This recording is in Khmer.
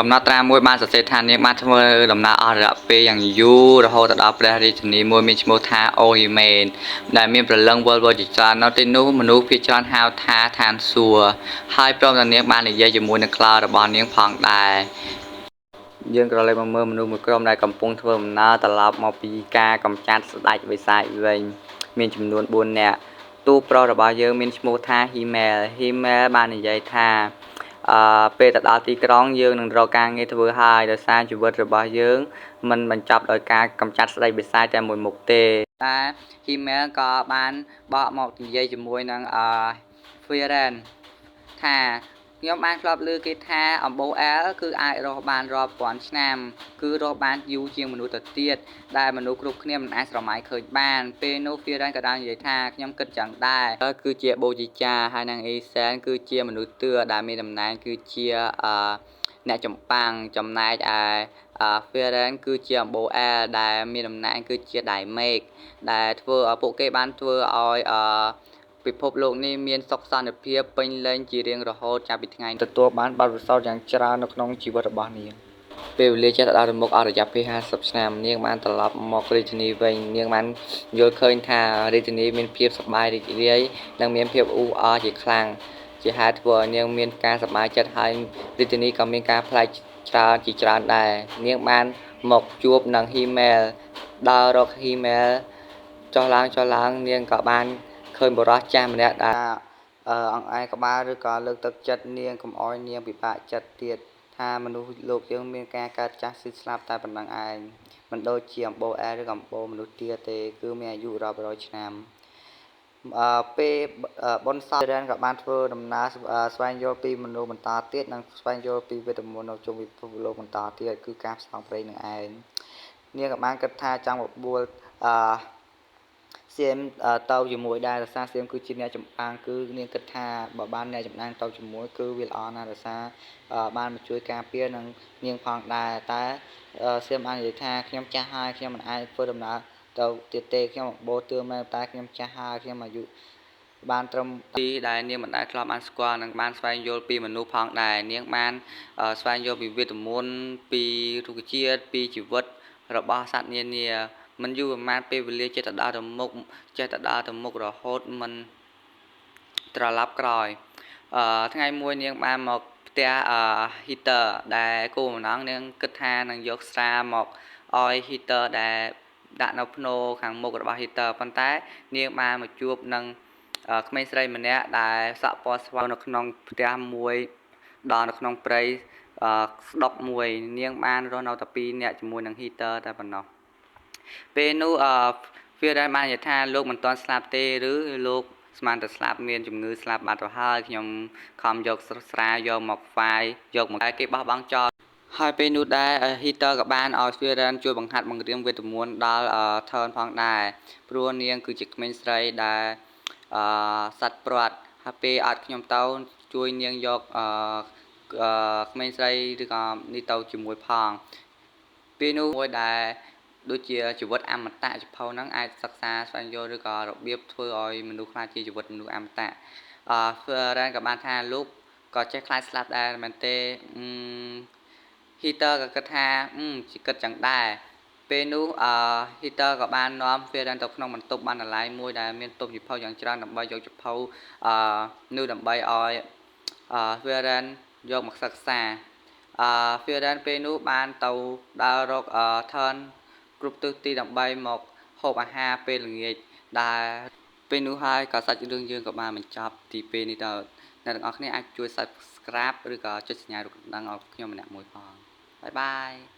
កំណត់ត្រាមួយបានសរសេរថានាងបានធ្វើដំណើរអស់រយៈពេលយ៉ាងយូររហូតទៅដល់ព្រះរាជធានីមួយមានឈ្មោះថាអូហ៊ីមេនដែលមានព្រលឹងវិលវល់ជាច្រើននៅទីនោះមនុស្សភាគច្រើនហៅថាឋានសួគ៌ហើយព្រមទាំងនាងបាននិយាយជាមួយនឹងខ្លោរបស់នាងផងដែរយើងក៏លេចមកមើលមនុស្សមួយក្រុមដែលកំពុងធ្វើដំណើរត្រឡប់មកពីការកម្ចាត់ស្ដេចបិសាចវិញមានចំនួន4នាក់តួប្រុសរបស់យើងមានឈ្មោះថាហ៊ីមែលហ៊ីមែលបាននិយាយថាអឺពេលទៅដល់ទីក្រុងយើងនឹងរកការងារធ្វើហើយដោយសារជីវិតរបស់យើងមិនបញ្ចប់ដោយការកម្ចាត់ស្ដេចបិសាចតែមួយមុខទេតែហ៊ីមែលក៏បានបកមកនិយាយជាមួយនឹងអឺ Firen ថាខ្ញុំបានធ្លាប់ឮគេថាអំបូរអែលគឺអាចរស់បានរាប់ពាន់ឆ្នាំគឺរស់បានយូរជាងមនុស្សទៅទៀតដែលមនុស្សគ្រប់គ្នាមិនអាចស្រមៃឃើញបានពេលនោះ Firen ក៏បាននិយាយថាខ្ញុំគិតចឹងដែរគឺជាបូជីចាហើយនិងអេសែនគឺជាមនុស្សទឿដែលមានតំណែងគឺជាអឺអ្នកចម្បាំងចំណែកឯ Firen គឺជាអំបូរអែលដែលមានតំណែងគឺជាដៃមេឃដែលធ្វើឲ្យពួកគេបានធ្វើឲ្យអឺពិភពលោកនេះមានសុខសន្តិភាពពេញលេញជារៀងរហូតចាប់ពីថ្ងៃ ទទួលបានបទពិសោធន៍យ៉ាងច្រើននៅក្នុងជីវិតរបស់នាង ពេលវេលាចេះទៅដល់ទៅមុខអស់រយៈពេល50ឆ្នាំនាងបានត្រឡប់មករាជធានីវិញនាងបានយល់ឃើញថារាជធានីមានភាពសប្បាយរីករាយនិងមានភាពអ៊ូអរជាខ្លាំងជាហេតុធ្វើឲ្យនាងមានការសប្បាយចិត្តហើយរាជធានីក៏មានការប្លែកច្រើនជាច្រើនដែរនាងបានមកជួបនឹងហ៊ីមែលដើររកហ៊ីមែលចុះឡើងចុះឡើងនាងក៏បានឃើញបុរសចាស់ម្នាក់ដែលអង្អែលក្បាលឬក៏លើកទឹកចិត្តនាងកុំអោយនាងពិបាកចិត្តទៀតថាមនុស្សលោកយើងមានការកើតចាស់ស៊ីស្លាប់តែប៉ុណ្ណឹងឯងមិនដូចជាអំបូរអែលឬអំបូរមនុស្សទាទេគឺមានអាយុរាប់រយឆ្នាំអឺពេលបុនសពរ៉ែនក៏បានធ្វើដំណើរស្វែងយល់ពីមនុស្សបន្តទៀតនិងស្វែងយល់ពីវេទមន្តនៅជុំពិភពលោកបន្តទៀតគឺការផ្សងព្រេងនឹងឯងនាងក៏បានគិតថាចង់បបួលអឺសៀមទៅជាមួយដែរដោយសារសៀមគឺជាអ្នកចម្បាំងគឺនាងគិតថាបើបានអ្នកចម្បាំងទៅជាមួយគឺវាល្អណាស់ដោយសារបានមកជួយការពារនិងនាងផងដែរតែសៀមបាននិយាយថាខ្ញុំចាស់ហើយខ្ញុំមិនអាចធ្វើដំណើរទៅទៀតទេខ្ញុំបបោទឿមែនតែខ្ញុំចាស់ហើយខ្ញុំអាយុបានត្រឹមទីដែលនាងមិនដែលធ្លាប់បានស្គាល់និងបានស្វែងយល់ពីមនុស្សផងដែរនាងបានស្វែងយល់ពីវេទមន្តពីរុក្ខជាតិពីជីវិតរបស់សត្វនានាមិនយូរប្រហែលពេលវេលាចេះតែដើរទៅមុខចេះតែដើរទៅមុខរហូតមិនត្រឡប់ក្រោយអឺថ្ងៃមួយនាងបានមកផ្ទះអឺ heater ដែលគោលបំណងនាងគិតថានឹងយកស្រាមកឲ្យ heater ដែលដាក់នៅភ្នោខាងមុខរបស់ heater ប៉ុន្តែនាងបានមកជួបនឹងក្មេងស្រីម្នាក់ដែលសក់ពណ៌ស្វានៅក្នុងផ្ទះមួយដល់នៅក្នុងព្រៃស្ដុកមួយនាងបានរស់នៅតែ2នាក់ជាមួយនឹង heater តែប៉ុណ្ណោះពេលនោះអឺ Firen បាននិយាយថាលោកមិនទាន់ស្លាប់ទេឬលោកស្មានតែស្លាប់មានជំងឺស្លាប់បាត់ទៅហើយខ្ញុំខំយកស្រាយកមកហ្វាយយកមកគេបោះបង់ចោលហើយពេលនោះដែរ Heater ក៏បានឲ្យ Firen ជួយបង្ហាត់បង្រៀនវេទមន្តដល់ Turn ផងដែរព្រោះនាងគឺជាក្មេងស្រីដែលអឺសัตว์ព្រាត់ហើយពេលអត់ខ្ញុំទៅជួយនាងយកអឺក្មេងស្រីឬក៏នេះទៅជាមួយផងពេលនោះមួយដែលដូចជាជីវិតអមតៈសភៅហ្នឹងអាចសិក្សាស្វែងយល់ឬក៏របៀបធ្វើឲ្យមនុស្សខ្លាចជាជីវិតមនុស្សអមតៈអឺ Firen ក៏បានថាលោកក៏ចេះខ្លាចស្លាប់ដែរមែនទេអឺ Heater ក៏គិតថាជាគិតចឹងដែរពេលនោះអឺ Heater ក៏បាននាំ Firen ទៅក្នុងបន្ទប់បណ្ណាល័យមួយដែលមានទប់សភៅយ៉ាងច្រើនដើម្បីយកសភៅអឺនោះដើម្បីឲ្យអឺ Firen យកមកសិក្សាអឺ Firen ពេលនោះបានទៅដើររកអឺ Turn គ្រប់ទិសទីដើម្បីមកហូបអាហារពេលល្ងាចដែលពេលនោះហើយក៏សាច់រឿងយើងក៏បានបញ្ចប់ទីពេលនេះដល់អ្នកទាំងអស់គ្នាអាចជួយ Subscribe ឬក៏ចុចសញ្ញារូបកណ្ដឹងឲ្យខ្ញុំម្នាក់មួយផង bye bye.